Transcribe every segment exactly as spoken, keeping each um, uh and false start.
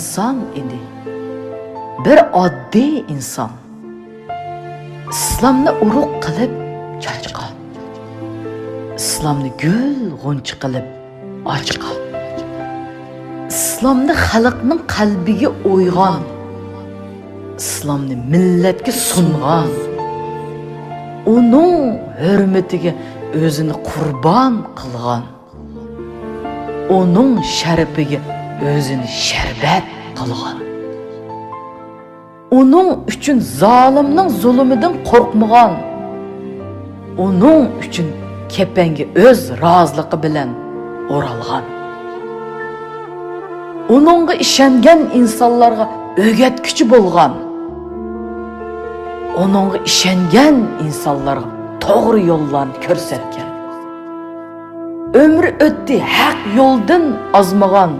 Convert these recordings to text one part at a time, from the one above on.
ئىنسان ئىدى. بىر ئاددىي ئىنسان. ئىسلامنى ئۇرۇق قىلىپ چاچقان. ئىسلامنى گۈل غۇنچە قىلىپ ئاچقان. ئىسلامنى خەلقنىڭ قەلبىگە ئويغان. ئىسلامنى مىللەتكە سۇنغان. ئۇنىڭ ھۆرمىتىگە ئۆزىنى قۇربان قىلغان. ئۇنىڭ شەرىپىگە ئۆزىنى شەربەت قىلغان. ئۇنىڭ ئۈچۈن زالىمنىڭ زۇلۇمىدىن قورقمىغان. ئۇنىڭ ئۈچۈن كەپەنگە ئۆز رازىلىقى بىلەن ئورالغان. ئۇنىڭغا ئىشەنگەن ئىنسانلارغا ئۆگەتكۈچى بولغان. ئۇنىڭغا ئىشەنگەن ئىنسانلارغا توغرا يوللارنى كۆرسەتكەن. ئۆمرى ئۆتتى ھەق يولدىن ئازمىغان.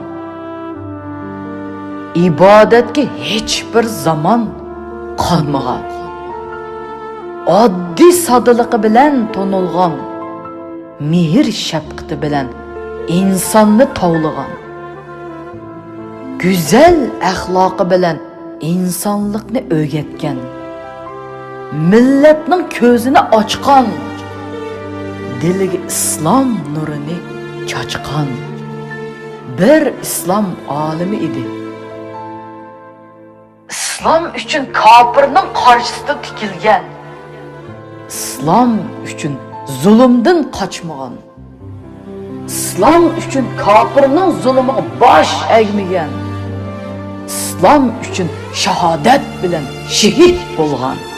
ئىبادەتكە ھېچبىر زامان قانمىغان. ئاددىي سادىلىقى بىلەن تونۇلغان. مېھىر شەپقىتى بىلەن ئىنساننى تاۋلىغان. گۈزەل ئەخلاقى بىلەن ئىنسانلىقنى ئۆگەتكەن، مىللەتنىڭ كۆزىنى ئاچقان، دىلىگە ئىسلام نۇرىنى چاچقان بىر ئىسلام ئالىمى ئىدى. ئىسلام ئۈچۈن كاپىرنىڭ قارشىسىدا تىكىلگەن، ئىسلام ئۈچۈن زۇلۇمدىن قاچمىغان، ئىسلام ئۈچۈن كاپىرنىڭ زۇلۇمىغا باش ئەگمىگەن، ئىسلام ئۈچۈن شاھادەت بىلەن شېھىت بولغان